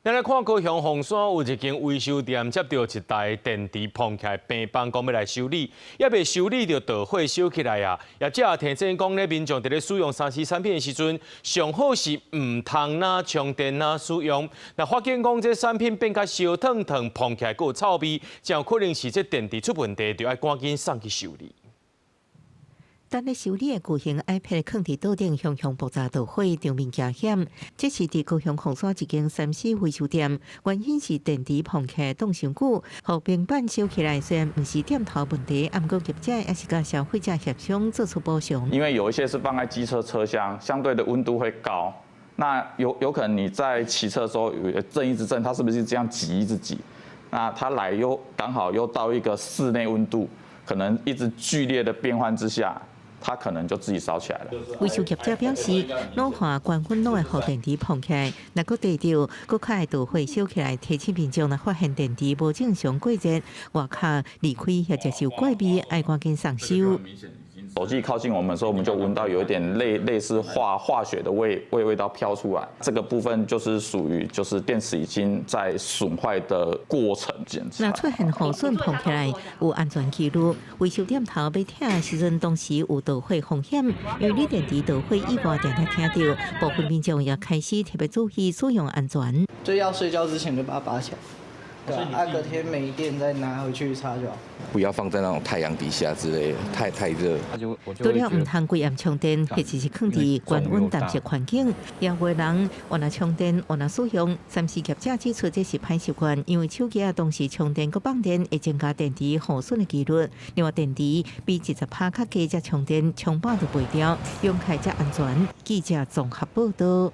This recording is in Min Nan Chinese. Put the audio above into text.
咱來看高雄鳳山有一間維修店接著一台電池膨起來病房，講欲來修理，猶未修理就著火燒起來啊！業者提醒講咧，民眾佇咧使用3C 產品的時陣，上好是毋通若充電若使用。若發現講這產品變較燒燙燙，膨起來閣有臭味，真有可能是這電池出問題，就愛趕緊送去修理。等咧修理的巨型 iPad 囥佇桌頂，雄雄爆炸著火，場面驚險。這是佇高雄鳳山一間3C 維修店，原因是電池膨起來擋傷久，予平板燒起來。雖然毋是店頭問題，毋過業者猶是佮消費者協商做出補償。因為有一些是放在機車車廂，相對的溫度會高，那有可能你在騎車的時候有震一直震，它是不是這樣擠一直擠？那它來又剛好又到一個室內溫度，可能一直劇烈的變換之下，它可能就自己燒起來了。維修業者表示，老化高溫攏會予電池膨起來，若閣地著，閣較會著火燒起來。提醒民眾若發現電池無正常過熱，外殼離開或者是有怪味，愛趕緊送修。手機靠近我們的時候，我們就聞到有一點類似化學的味道飄出來。這個部分就是屬於就是電池已經在損壞的過程。若出現耗損膨起來，有安全疑慮，維修店頭欲拆的時陣，當時有著火風險，因為鋰電池著火意外定定聽著，部分民眾也開始特別注意使用安全。就要睡覺之前就把它拔起來。對啊，隔天沒電再拿回去插就好。不要放在那種太陽底下之類的，太熱。除了毋通規暗充電，或者是囥佇高溫潮濕環境，也有的人換來充電，換來使用。3C 業者指出，這是歹習慣，因為手機仔同時充電閣放電，會增加電池耗損的幾率。另外，電池比20趴較低才充電，充飽就袂掉，用起來才安全。記者綜合報導。